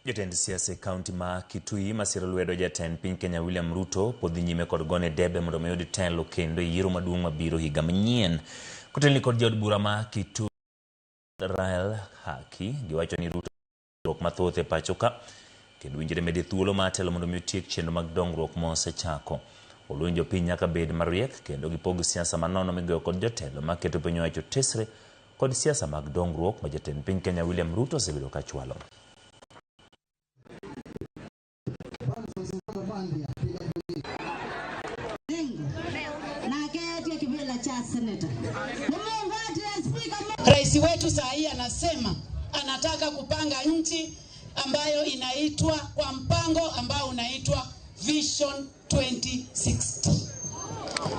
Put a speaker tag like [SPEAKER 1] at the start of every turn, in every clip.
[SPEAKER 1] Jotend siasa e kaunti ma Kitui masiro lwedo jatend piny Kenya William Ruto pod dhi nyime kod gone debe mondo mi oyud telo kendo e yiero maduong' mabiro higa manyien. Kotelni kod jaod bura ma Kitui Rael Haki giwacho ni Ruto dongruok mathoth e pacho ka kendo winjore mede thuolo mar telo mondo mi otiek chenro mag dongruok mosechako. Oluongo jopiny nyaka bed mariek kendo gipog siasa manono migoyo kod jotelo maketo piny owacho tesre kod siasa mag dongruok ma jatend piny Kenya William Ruto osebedo ka chwalo.
[SPEAKER 2] Rais wetu saa hii anasema anataka kupanga nchi ambayo inaitwa kwa mpango ambao unaitwa Vision 2060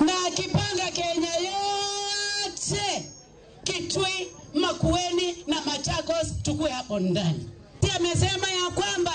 [SPEAKER 2] na akipanga Kenya yote, Kitui, Makueni na Machakos tukue hapo ndani. Amesema ya kwamba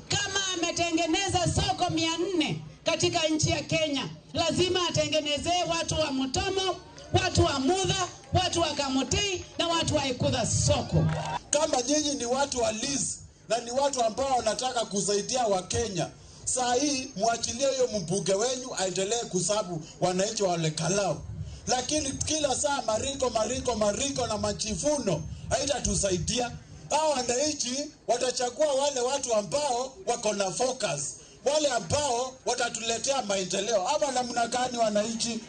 [SPEAKER 2] kama ametengeneza soko 400 katika nchi ya Kenya, lazima atengenezee watu wa Mutomo, watu wa Mudha, watu wa Kamotei na watu wa Ikudha soko.
[SPEAKER 3] Kama nyinyi ni watu wa Liz na ni watu ambao wanataka kusaidia Wakenya, saa hii mwachilie huyo mbunge wenyu aendelee kusabu wananchi wa Olekalau, lakini kila saa maringo maringo maringo na majivuno haitatusaidia. Hao wananchi watachagua wale watu ambao wako na focus, wale ambao watatuletea maendeleo. Ama namna gani, wananchi?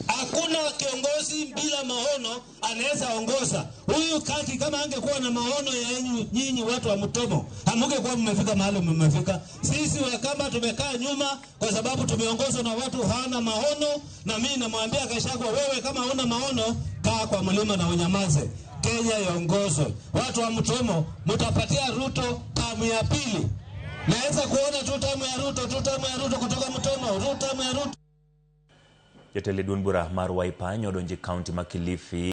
[SPEAKER 4] Hakuna kiongozi bila maono anaweza ongoza. Huyu Kaki kama angekuwa na maono ya yenyu nyinyi watu wa Mutomo, hamungekuwa mmefika mahali mmefika. Sisi Wakamba tumekaa nyuma kwa sababu tumeongozwa na watu hawana maono, na mimi namwambia Gachagua, wewe kama huna maono, kaa kwa mlima na unyamaze. Kenya iongozwe. Watu wa Mutomo mtapatia Ruto tamu ya pili. Naweza kuona tu tamu ya Ruto, tu tamu ya Ruto kutoka Mutomo, tu tamu ya Ruto.
[SPEAKER 1] Jatelo e duond bura mar Wiper nyodonjo e kaunti ma Kilifi.